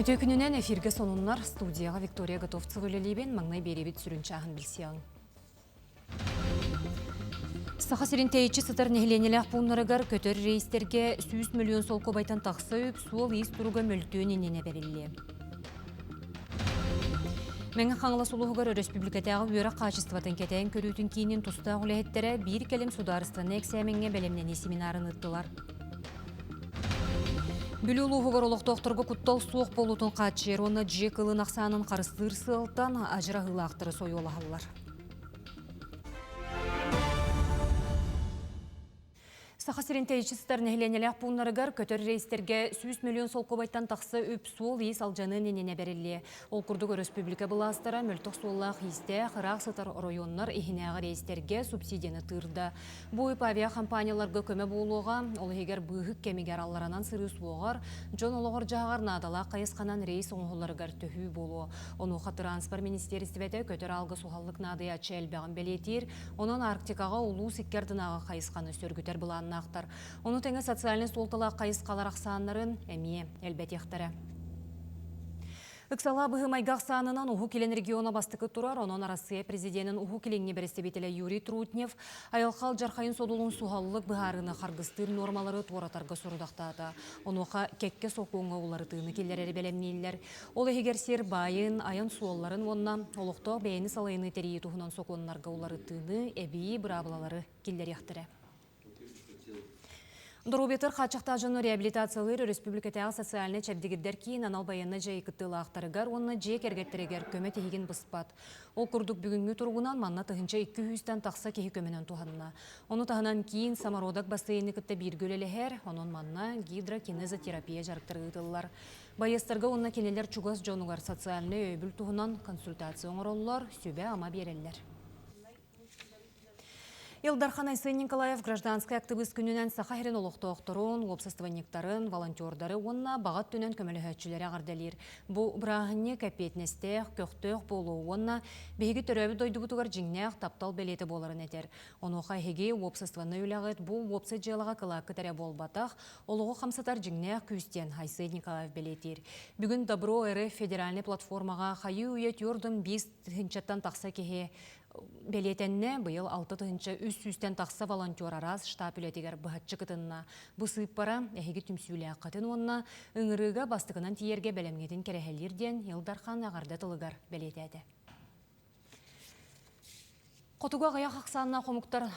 Үтүө күнүнэн эфиргэ сонуннар студияҕа Виктория Готовцева үлэлиибин. Маҥнай биэриэбит сүрүн чааһын билсиэҕиҥ. Саха сирин тэйиччи сытар нэһилиэнньэлээх пууннарыгар көтөр рейстэргэ 100 миллион солкуобайтан тахса үп суол-иис туруга мөлтүөн иннинэ бэриллиэ. Мэҥэ Хаҥалас улууһугар өрөспүүбүлүкэтээҕи үөрэх хаачыстыбатын кэтээн көрүүтүн киинин тустаах үлэһиттэрэ биир кэлим судаарыстыбаннай эксээмэҥҥэ бэлэмнэнии семинарын ыыттылар. Бүлүү улууһугар олохтоохторго куттал суох буолуутун хааччыйар уонна дьиэ кылын ахсаанын харыстыыр сыалтан адьыраһыылаахтары сойуолаһаллар. Саха сирин тэйиччи сытар нэһилиэнньэлээх пууннарыгар көтөр рейстэргэ 100 миллион солкуобайтан тахса үп суол-иис алдьаныан иннинэ бэриллиэ. Ол курдук өрөспүүбүлүкэ былаастара мөлтөх суоллаах-иистээх, ыраах сытар оройуоннар иһинээҕи рейстэргэ субсидияны тыырда. Бу үп авиахампаанньаларга көмө буолуоҕа, ол иһигэр быыһык кэмигэр алларанан сырыы суоҕар, дьон олоҕор-дьаһаҕар наадалаах хайысханан рейс оҥоһулларыгар төһүү буолуо. Онуоха тыраанспар министиэристибэтэ көтөр аалга суһаллык наадыйааччы элбэҕин бэлиэтиир, онон Арктикаҕа улуус икки ардынааҕы хайысханы сөргүтэр былааннаахтар. Ону тэҥэ социальнай суолталаах хайысхалар ахсааннарын эмиэ элбэтиэхтэрэ. Ыксалаах быһыы-майгы ахсаанынан Уһук Илин региона бастакы турар, онон Арассыыйа президенин Уһук Илиҥҥи бэрэстэбиитэлэ Юрий Трутнев айылҕа алдьархайын содулун суһаллык быһаарыыны харгыстыыр нуормалары туоратарга сорудахтаата. Онуоха кэккэ сокуоҥҥа уларытыыны киллэрэри бэлэмнииллэр. Ол иһигэр сир баайын, айан суолларын уонна олохтоох бэйэни салайыныы тэрийии туһунан сокуоннарга уларытыыны эбии быраабылалары киллэриэхтэрэ. Доруобуйатыгар хааччахтаах дьону реабилитациялыыр өрөспүүбүлүкэтээҕи социальнай чэбдигирдэр киин анал байыаннай дьайыы кыттыылаахтарыгар уонна дьиэ кэргэттэригэр көмө тиһигин быспат. Ол курдук бүгүҥҥү туругунан манна 1200-тэн тахса киһи көмөнөн туһанна. Ону таһынан киин самородок бассейны кытта бииргэ үлэлэһэр, онон манна гидрокинезотерапия дьарыктара ыытыллар. Байыастарга уонна кинилэр чугас дьонугар социальнай өйөбүл туһунан консультация оҥороллор, сүбэ-ама биэрэллэр. Ил Дархан Айсен Николаев гражданскай актыбыыс күнүнэн Саха сирин олохтоохторун, уопсастыбанньыктарын, волонтердары уонна баҕа өттүнэн көмөлөһөөччүлэри эҕэрдэлиир. Бу бырааһынньык эппиэтинэстээх, көхтөөх буолуу уонна биһиги төрөөбүт дойдубутугар дьиҥнээх таптал бэлиэтэ буоларын этэр. Онуоха эһиги уопсастыбаннай үлэҕит бу уопсай дьыалаҕа кылааккыт эрэ буолбатах, олоҕу хамсатар дьиҥнээх күүс диэн Айсен Николаев бэлиэтиир. Бүгүн Добро РФ федеральнай платформаҕа хайыы-үйэ 45 тыһыынчаттан тахса киһи Бэлиэтэннэ, быйыл 6300-тэн тахса волонтер араас штаб үлэтигэр быһаччы кытынна. Бу сыыппара эһиги түмсүүлээххитин уонна ыҥырыыга бастакынан тиийэргэ бэлэмҥитин кэрэһэлиир диэн Ил Дархан эҕэрдэ тылыгар бэлиэтээтэ. Хотугу аҕыйах ахсааннаах омуктар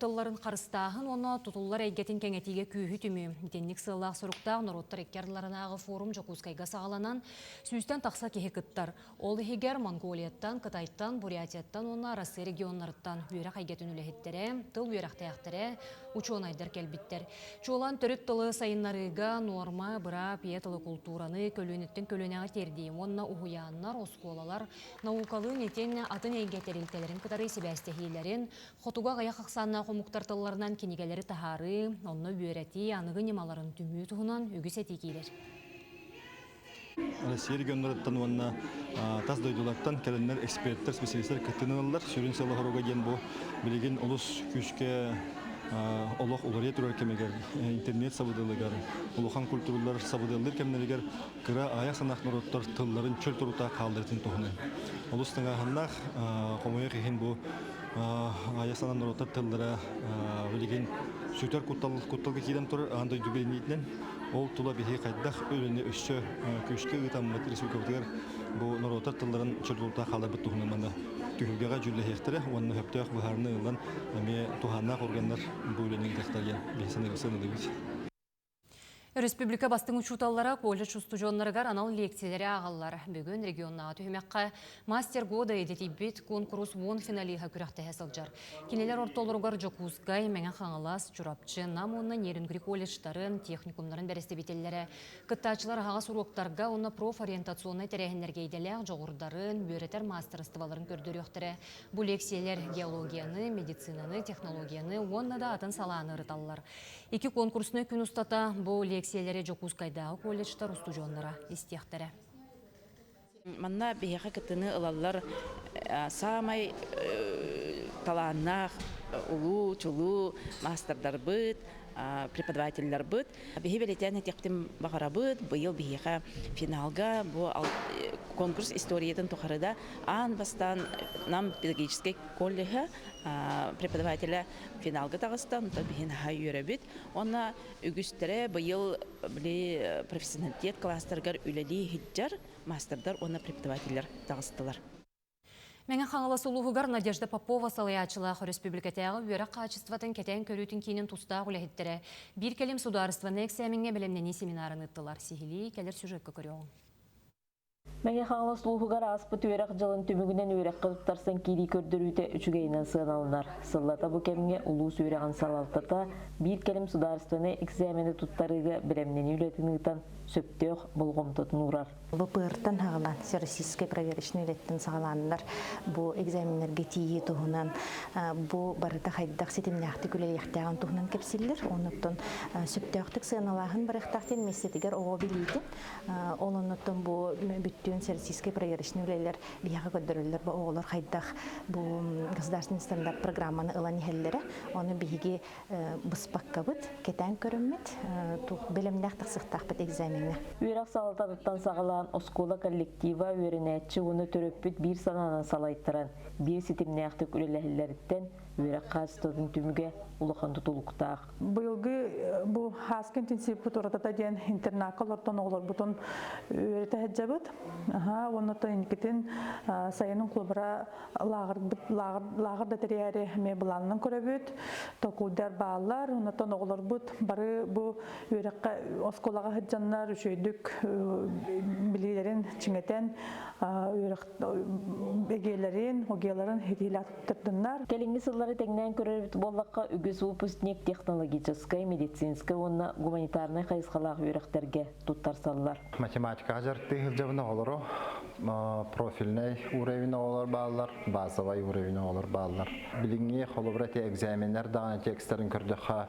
тылларын харыстааһын уонна тутуллар эйгэтин кэҥэтиигэ күүһү түмүү. Итинник сыаллаах-соруктаах норуоттар икки ардыларынааҕы форум Дьокуускайга саҕаланан, сүүстэн тахса киһи кыттар. Ол иһигэр Монголияттан, Кытайтан, Бурятияттан уонна Арассыыйа регионнарыттан үөрэх эйгэтин үлэһиттэрэ, тыл үөрэхтээхтэрэ, учуонайдар кэлбиттэр. Чуолаан төрүт тылы сайыннарыыга нуорма, быраап, ийэ тылы култуураны көлүөнэттэн көлүөнэҕэ тиэрдии уонна уһуйааннар, оскуолалар наукалыын итиэннэ атын эйгэ тэрилтэлэрин кытары сибээстэһиилэрин, хотугу аҕыйах ахсааннаах омуктар тылларынан кинигэлэри таһаарыы, онно үөрэтии аныгы ньымаларын түмүү туһунан үгүс этии киирэр. Россия регионнарыттан уонна тас дойдулартан кэлэннэр эксперттэр, специалистар кыттыыны ылаллар. Сүрүн сыала-соруга диэн бу билигин олус күүскэ олох уларыйа турар кэмигэр, интернет сабыдыалыгар, улахан культуралар сабыдыаллыыр кэмнэригэр кыра аҕыйах санаах норуоттар тылларын чөл туруктаах хаалларытын туһунан. Олус тыҥааһыннаах, хомойуох иһин бу аҕыйах санаах норуоттар тыллара билигин сүтэр куттал кутталга киирэн турар аан дойду билиниитинэн. Ол тула биһи хайдах үлэни өссө күүскэ ыытаммыт республикабытыгар бу норуоттар тылларын чөл хааларбыт туһунан манна түһүлгэҕэ дьүүллэһиэхтэрэ уонна сөптөөх быһаарыныы ылан эмиэ туһааннаах органнар бу үлэни ыытыахтара диэн биһи саныыбыт. Өрөспүүбүлүкэ бастыҥ учууталлара колледж устудьуоннарыгар анал лекциялэри ааҕаллар. Бүгүн регионнааҕы түһүмэххэ Мастер года идэтийбит куонкурус уон финалиһа күрэхтэһэ сылдьар. Кинилэр ортолоругар Дьокуускай, Мэҥэ Хаҥалас, Чурапчы, Нам уонна Нерюнгри колледжтарын, техникумнарын бэрэстэбиитэллэрэ. Кыттааччылар аһаҕас уруоктарга уонна профориентационнай тэрээһиннэргэ идэлээх дьоҕурдарын, үөрэтэр маастарыстыбаларын көрдөрүөхтэрэ. Бу лиэксийэлэр геологияны, медицинаны, технологияны уонна да атын салааны ырыталлар. Икки конкурснай күн устата бу лиэксийэлэри Дьокуускайдааҕы колледжтар устудьуоннара истиэхтэрэ. Манна биһиэхэ кыттыыны ылаллар саамай талааннаах, улуу, чулуу маастардарбыт, преподавателларбыт. Биһи бэлиэтээн этиэхпитин баҕарабыт, быйыл биһиэхэ финалга бу конкурс историятын тухары да аан бастаан Нам педагогическай колледжа преподавателэ финалга таҕыста, онтон биһи наһаа үөрэбит. Уонна үгүстэрэ быйыл били профессионалитет класстарыгар үлэлии сылдьар маастардар уонна преподавателлэр таҕыстылар. Мэҥэ Хаҥалас улууһугар Надежда Попова салайааччылаах өрөспүүбүлүкэтээҕи үөрэх хаачыстыбатын кэтээн көрүүтүн киинин тустаах үлэһиттэрэ биир кэлим судаарыстыбаннай эксээмэҥҥэ бэлэмнэнии семинарын ыыттылар. Сиһилии кэлэр сюжекка көрүөҕүҥ. Мэҥэ Хаҥалас улууһугар ааспыт үөрэх дьылын түмүгүнэн үөрэххэ туттарсан киирии көрдөрүүтэ үчүгэйинэн сыаналанар. Сыллата бу кэмҥэ улуус үөрэҕин салалтата биир кэлим судаарыстыбаннай экзамени туттарыыга бэлэмнэнии үлэтин ыытан сөптөөх болҕомтотун уурар. ВПР-тан саҕалаан, Всероссийскай проверочный үлэттэн саҕалааннар бу экзаменнарга тиийии туһунан бу барыта хайдах ситимнээхтик үлэлиэхтээҕин туһунан кэпсииллэр. Оннуттан сөптөөхтүк сыаналааһын барыахтаах диэн миэстэтигэр оҕо билиитин, ол оннуттан бу бүттүүн Всероссийскай проверочный үлэлэр биһиэхэ көрдөрөллөр бу оҕолор хайдах бу государственный стандарт программаны ылан иһэллэрэ. Ону биһиги быспаккабыт, кэтээн көрөммүт, туох бэлэмнээх тахсыахтаахпыт экзамеҥҥа. Үөрэх салалтатыттан саҕалаан оскуола коллектива үөрэнээччи уонна төрөппүт биир санаанан салайтаран, биир ситимнээхтик үлэлэһэллэриттэн үөрэх хаачыстыбатын түмүгэ улахан тутулуктаах. Быйылгы бу хааскы интенсивпит уратата диэн интернакка олортон оҕолорбутун үөрэтэ сылдьабыт. Аха, уонна инникитин сайынын клубра лааҕырбыт лааҕыр да тэрийээри эмиэ былаанынан көрөбүт. Толкуйдар бааллар. Онтон оҕолорбут бары бу үөрэххэ оскуолаҕа сылдьаннар үчүгэйдик билиилэрин чиҥэтэн үөрэх эгиэлэрин, огияларын ситиилээх туттардыннар. Кэлиҥҥи сыллары тэҥнээн көрөрбүт буоллахха, үгүс выпускник технологическай, медицинскэй уонна гуманитарнай хайысхалаах үөрэхтэргэ туттарсаллар. Математикаҕа дьарыктыы сылдьабын оҕолору профильнай уровень оҕолор бааллар, базовай уровень оҕолор бааллар. Билиҥҥи холобура ити экзаменнар даҕаны текстарын көрдөххө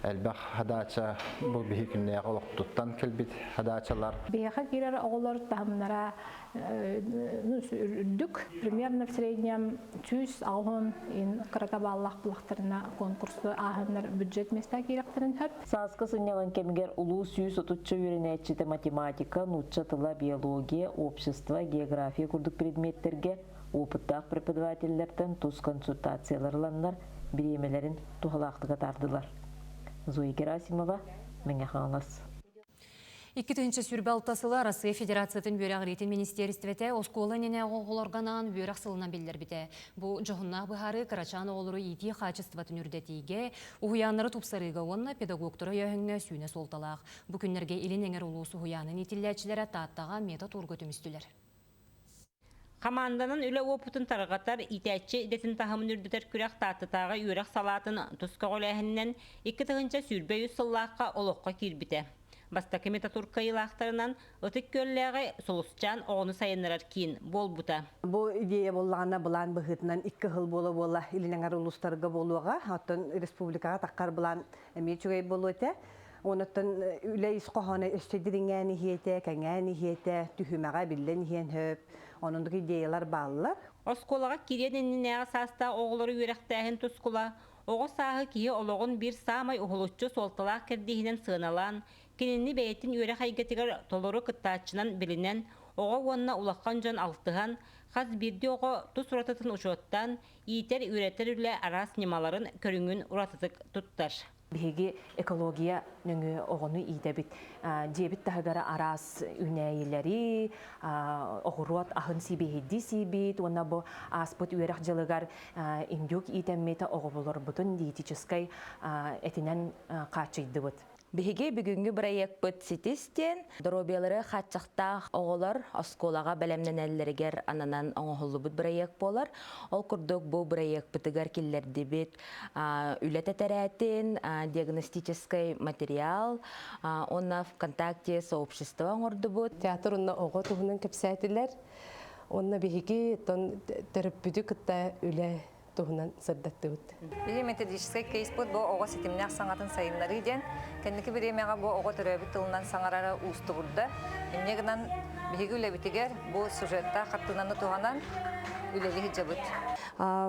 элбэх хадаача бу биһи күннээҕи олохтуттан кэлбит хадаачалар. Биһиэхэ киирэр оҕолор таһымнара үрдүк, примерно в среднем 180 ин кырата бааллаах булахтарына конкурсу ааһыннар бюджет места киирэхтэрин сөп. Сааскы сынньалаҥ кэмигэр улуус 130 үөрэнээччитэ математика, нуучча тыла, биология, общество, география курдук предметтэргэ опыттаах преподавателлэртэн тус консультациялар ыланнар бириэмэлэрин туһалаахтык атаардылар. Зоя Герасимова, Мэҥэ Хаҥалас. 2026 сыла Россия Федерациятын үөрэҕириитин министиэристибэтэ оскуола иннинээҕи оҕолорго анаан үөрэх сылынан биллэрбитэ. Бу дьоһуннаах быһаарыы кырачаан оҕолору иитии хаачыстыбатын үрдэтиигэ, уһуйааннары тупсарыыга уонна педагогтары өйөөһүҥҥэ сүүнэ суолталаах. Бу күннэргэ Илин Эҥэр улуус уһуйаанын иитиллээччилэрэ Тааттаҕа метод-туурга түмүстүлэр. Хамаанданан үлэ уопутун тарҕатар, иитээччи идэтин таһымын үрдэтэр күрэх Тааттатааҕы үөрэх салаатын тус көҕүлээһининэн 2023 сыллаахха олоххо киирбитэ. Бастакы метатург кыайыылаахтарынан Ытык Күөллээҕи Сулусчаан оҕону сайыннарар киин буолбута. Бу идея буоллаҕына былаан быһыытынан икки сыл буола-буола Илин Эҥэр улуустарга буолуоҕа. Оттон республикаҕа таххар былаан эмиэ үчүгэй буолуо этэ. Онуттан үлэ ис хоһооно өссө дириҥээн иһиэтэ, кэҥээн иһиэтэ, түһүмэҕэ биллэн иһиэн сөп. Оннук идеялар бааллар. Оскуолаҕа киириэн иннинээҕи саастаах оҕолору үөрэхтээһин тускула оҕо сааһы киһи олоҕун биир саамай уһулуччу суолталаах кэрдииһинэн сыаналаан, кинини бэйэтин үөрэх эйгэтигэр толору кыттааччынан билинэн, оҕо уонна улахан дьон алтыһан, хас биирдии оҕо тус уратытын учуоттаан, иитэр-үөрэтэр үлэ араас ньымаларын көрүҥүн уратытык туттар. Биһиги экология нөҥүө оҕону иитэбит. Дьиэбит таһыгар араас үүнээйилэри, оҕуруот аһын сиибиһийдии сиибит уонна бу ааспыт үөрэх дьылыгар индюк иитэммит оҕолорбутун диетическай этинэн хааччыйдыбыт. Биһиги бүгүҥҥү бырайыакпыт Ситис диэн доруобуйалары хааччахтаах оҕолор оскуолаҕа бэлэмнэнэллэригэр ананан оҥоһуллубут бырайыак буолар. Ол курдук бу бырайыакпытыгар киллэрдибит үлэ тэтэрээтин, диагностическай материал уонна ВКонтакте сообщество оҥордубут. Театр уонна оҕо туһунан кэпсээтилэр. Уонна биһиги төрөппүтү кытта үлэ туһунан сырдаттыбыт. Биһи методическай кейспут бу оҕо ситимнээх саҥатын сайыннарыы диэн. Кэнники бириэмэҕэ бу оҕо төрөөбүт тылынан саҥарара уустугурда. Инньэ гынан биһиги үлэбитигэр бу сюжеттаах хартыынаны туһанан үлэлии сылдьабыт.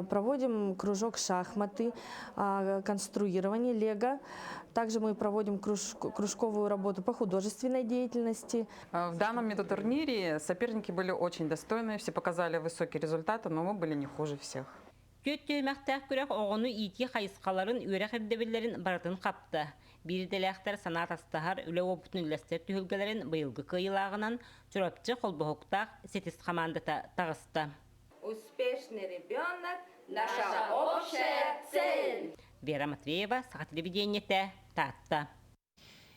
Проводим кружок шахматы, конструирование лего. Также мы проводим кружковую работу по художественной деятельности. В данном метатурнире соперники были очень достойные, все показали высокие результаты, но мы были не хуже всех. Түөрт түһүмэхтээх күрэх оҕону иитии хайысхаларын, үөрэх ирдэбиллэрин барытын хапта. Биир идэлээхтэр санаа атастаһар, үлэ уопутун үллэстэр түһүлгэлэрин быйылгы кыайыылааҕынан Чурапчы холбоһуктаах Ситис хамаандата таҕыста. Успешный ребенок – наша общая цель! Вера Матвеева, Саха телевидениетэ, Таатта.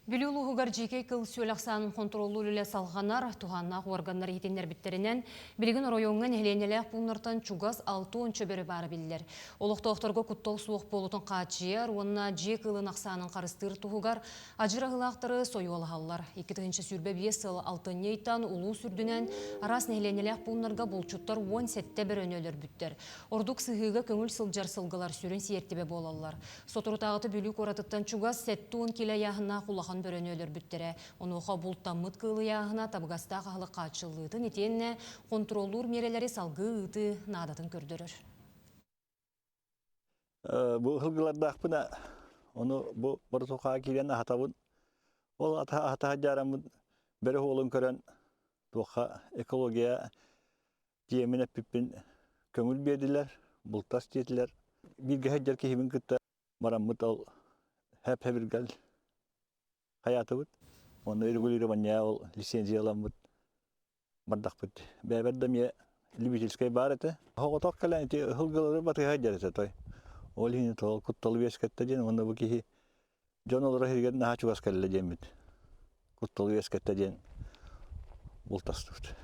Бүлүү улууһугар дьиикэй кыл-сүөл ахсаанын хонтуруоллуур үлэ салҕанар, туһааннаах уорганнар иһитиннэрбиттэринэн, билигин оройуоҥҥа нэһилиэнньэлээх пууннартан чугас 60 бөрө баара биллэр. Олохтоохторго куттал суох буолуутун хааччыйар уонна дьиэ кыылын ахсаанын харыстыыр туһугар адьыр аһыылаахтары сойуолаһаллар. 2025 сыл алтынньы ыйтан улуус үрдүнэн араас нэһилиэнньэлээх пууннарга булчуттар 17 бөрөнү өлөрбүттэр. Ордук сыһыыга көҥүл сылдьар сылгылар сүрүн сиэртибэ буолаллар. Соторутааҕыта Бүлүү куоратыттан чугас 70 килэ ыйааһыннаах улахан бөрөнү өлөрбүттэрэ. Онуоха бултаммыт кыыл ыйааһына табыгастаах аһылык хааччыллыытын итиэннэ хонтуруоллуур миэрэлэри салгыы ыытыы наадатын көрдөрөр. Бу ыһылгылардаахпына, ону бу боротуохаҕа киирэн аһатабын. Ол аһата дьаараммын бөрө уолун көрөн туохха экология Тиэмин эппиппин көҥүл биэрдилэр, бултас диэтилэр. Бииргэ сылдьар киһибин кытта бараммыт ол хэп-хэбиргэл хайаатыбыт. Онно регулирование ол лицензияламмыт бардахпыт. Бэйэбэр да эмиэ любительскай баар этэ. Оҕотох кэлэн ити ыһылгылары батыһа сылдьар этэ той. Ол иһин тоҕо кутталы үөскэттэ диэн уонна бу киһи дьон олоро сиригэр наһаа чугас кэллэ диэммит кутталы үөскэттэ диэн бултастыбыт.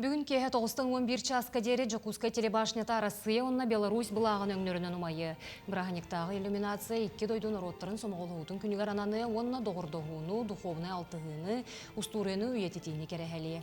Бүгүн киэһэ тоҕустан 11 чааска диэри Дьокуускай телебашнята Арассыыйа уонна Беларусь былааҕын өҥнөрүнэн умайыы. Бырааһынньыктааҕы иллюминация икки дойду норуоттарын сомоҕолоһуутун күнүгэр ананыа уонна доҕордоһууну, духовнай алтыһыыны, устуоруйаны үйэтитиини кэрэһэлиэ.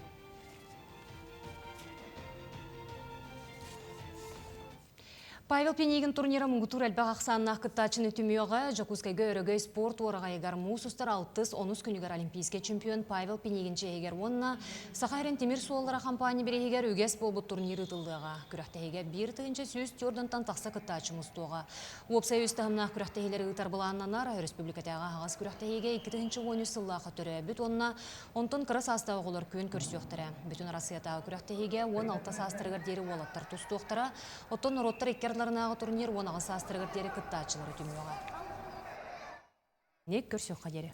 Павел Пинигин турнира муҥутуур элбэх ахсааннаах кыттааччыны түмүөҕэ Дьокуускайга Өрөгөй спорт уораҕайыгар муус устар алтыс онус күнүгэр олимпийскай чемпион Павел Пинигин чиэһигэр уонна Саха сирин тимир суоллара хампаанньа бирииһигэр үгэс буолбут турнир ыытыллыаҕа. Күрэхтэһиигэ 1104-тан тахса кыттааччы мустуоҕа. Уопсай үс таһымнаах күрэхтэһиилэри ыытар былааннанар. Өрөспүүбүлүкэтээҕи аһаҕас күрэхтэһиигэ 2013 сыллаахха төрөөбүт уонна Онтон кыра саастаах оҕолор күөн көрсүөхтэрэ. Бүтүн Арассыйатааҕы күрэхтэһиигэ 16 саастарыгар диэри уолаттар тустуохтара, оттон норуоттар икки ардыларынааҕы турнир 18 саастарыгар диэри кыттааччылары түмүөҕэ. Ник көрсүөххэ диэри.